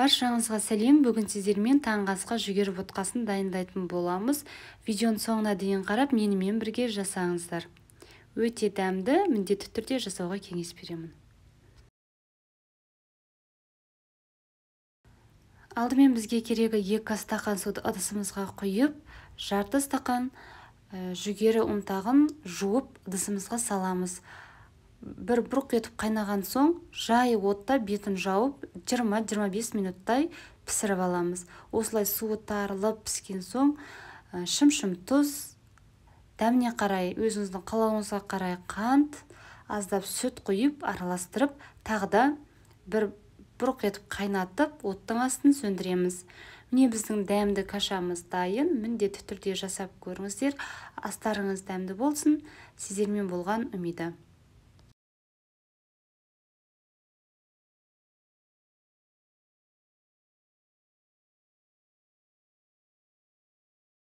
Баршаңызға сәлем. Бүгін сіздермен таңғы асқа жүгері ботқасын дайындайтын боламыз. Видеоның соңына дейін қарап, менімен бірге жасаңыздар. Өте дәмді, міндетті түрде жасауға кеңес беремін. Алдымен бізге керегі 2 стақан суды ыдысымызға құйып, жарты стақан жүгері ұнтағын жуып ыдысымызға саламыз. Бір бұрқ етіп қайнаған соң, жай отта бетін жауып 20-25 минуттай пісіріп аламыз. Осылай суы тарылып піскен соң, шым-шым тұз, дәміне қарай, өзіңіздің қалауыңызға қарай қант, аздап сүт құйып, араластырып, тағы да бір бұрқ етіп қайнатып, оттың астын сөндіреміз. Міне біздің дәмді кашамыз дайын. Міндетті түрде жасап көріңіздер. Астарыңыз дәмді болсын. Сіздермен болған Үмида.